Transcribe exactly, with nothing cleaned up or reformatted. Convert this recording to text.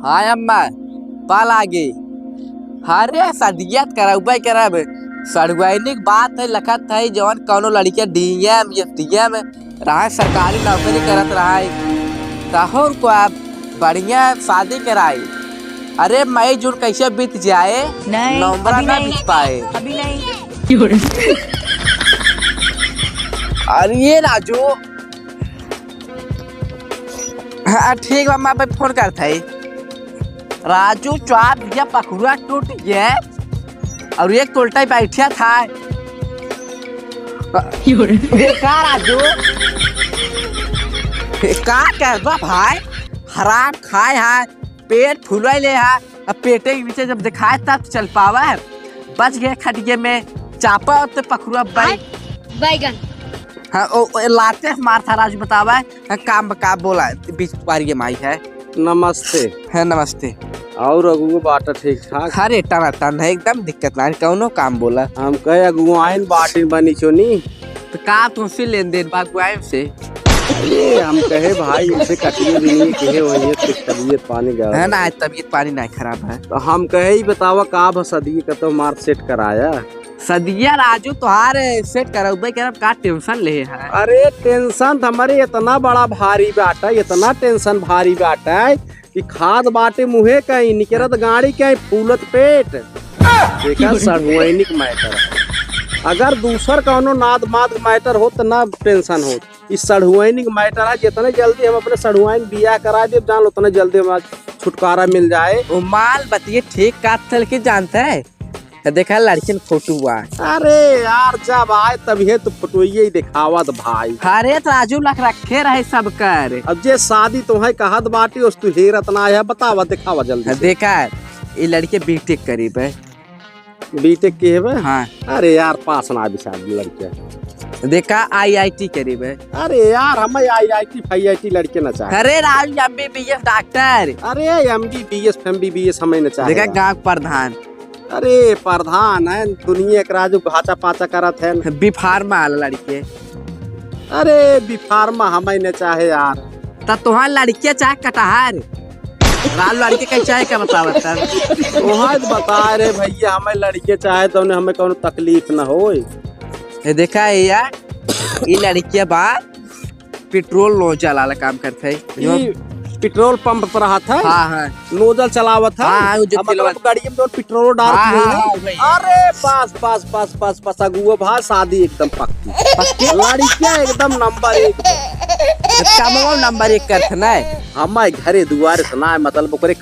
हाँ अम्मा, पा लागे। अरे, सदिया त करउबे करब। सढ़ुआइनी क बात है, लखत है, जवन कउनो लड़िके D M, S D M रहा, सरकारी नौकरी करत रहा, तहुर को अब बढ़िया शादी कराई। अरे, मई जून कैसे बीत जाए, नहीं, नवंबर अभी ना नहीं, बीत पाए। अभी नहीं। अरे राजू, हाँ, ठीक बा, मैं अबे फोन करत हई। राजू, चार दिया पखुआ टूट गया और एक तोलटा बैठा था। का राजू? का करबा भाई? हराम खाए है, पेट फुलैले है, अब पेटे के पीछे जब दिखाए तब चल पावे। बच गए खटिए में चापा और ते पखुआ बाई। बैगन। हाँ, ओ, ओ, लाते हमार था राजू बतावे। हाँ, काम बा, का बोला, बीच बारी के माई है। नमस्ते। हाँ, नमस्ते। और अगुओ बाटा ठीक ठाक? अरे, टनाटन है, एकदम दिक्कत ना, कउनो काम बोला। हम कहे अगुआइन बाटिन बनी चोनी। तो का तुमसे लेन देन बा अगुआइन से? अरे, हम कहे भाई, इनसे कटिए भी नहीं, कहे वही है, कुछ तबीयत पानी गड़बड़ है ना, है। आज तबीयत पानी ना खराब है। तो हम कहे ही बतावा का भा सदिया का तो मार सेट कराया। सदिया राजू तोहार सेट करउबे करब, का टेंशन ले है? अरे टेंशन त हमरे इतना बड़ा भारी बाटा, इतना टेंशन भारी बाटा कि खाद बाटे मुँहे कहीं, निकरत गाड़ी कहीं, फूलत पेट। देखा सढ़ुआइनी क मैटर। अगर दूसर कउनो नाद माद मैटर होत त ना टेंशन होत। ई सढ़ुआइनी क मैटर है, जितने जल्दी हम अपने सढ़ुआइन बियाह करा देब जान, उतने जल्दी हमारा छुटकारा मिल जाए। ओ माल बतिये ठीक काट थल के जानते है। तो देखा लड़किन फोटो बा। अरे यार, जब आए तभी तो फोटोइये ही दिखावत भाई। अरे तो राजू लख रखे रहे सब कर। अब जे शादी तुम्हें कहत बाटी, उस तू हेरत ना है, बतावा, दिखावा जल्दी से। देखा, ये लड़के B.Tech करीब है। B.Tech के है बे? हाँ। अरे यार, पास ना भी शायद लड़के। देखा, I I T करीब है। अरे यार, हमें I I T, I I T लड़के ना चाहे। अरे राजू, M B B S डॉक्टर। अरे M B B S, M B B S हमें ना चाहे देखा, यार। गाँव प्रधान। अरे प्रधान है, दुनिया के राजू भाचा पाचा करत है। B Pharma वाला लड़के। अरे B Pharma हमें न चाहे यार। त तोहार लड़किया चाहे कटहर? राल लड़के का चाहे का बतावत है? तोहार बता रे भैया, हमें लड़के चाहे तो हमें कउनो तकलीफ न होए। ये देखा है यार, ये लड़किया बा पेट्रोल नोजल वाला काम करत है। ई पेट्रोल पंप पर रहत है? हाँ, हाँ। नोजल चलावत है? हाँ, हाँ, वो जो अब मतलब तेलवा गाड़ी में तो पेट्रोल डाल हाँ, दिए हाँ, हैं। हाँ, वही। अरे बस, बस, बस, बस, बस, अगुआ भा शादी एकदम पक्की। पक्की? लड़किया एकदम नंबर एक। कमवा नंबर एक करत ना। हमारे घरे दुआरे से ना, मतलब ओकरे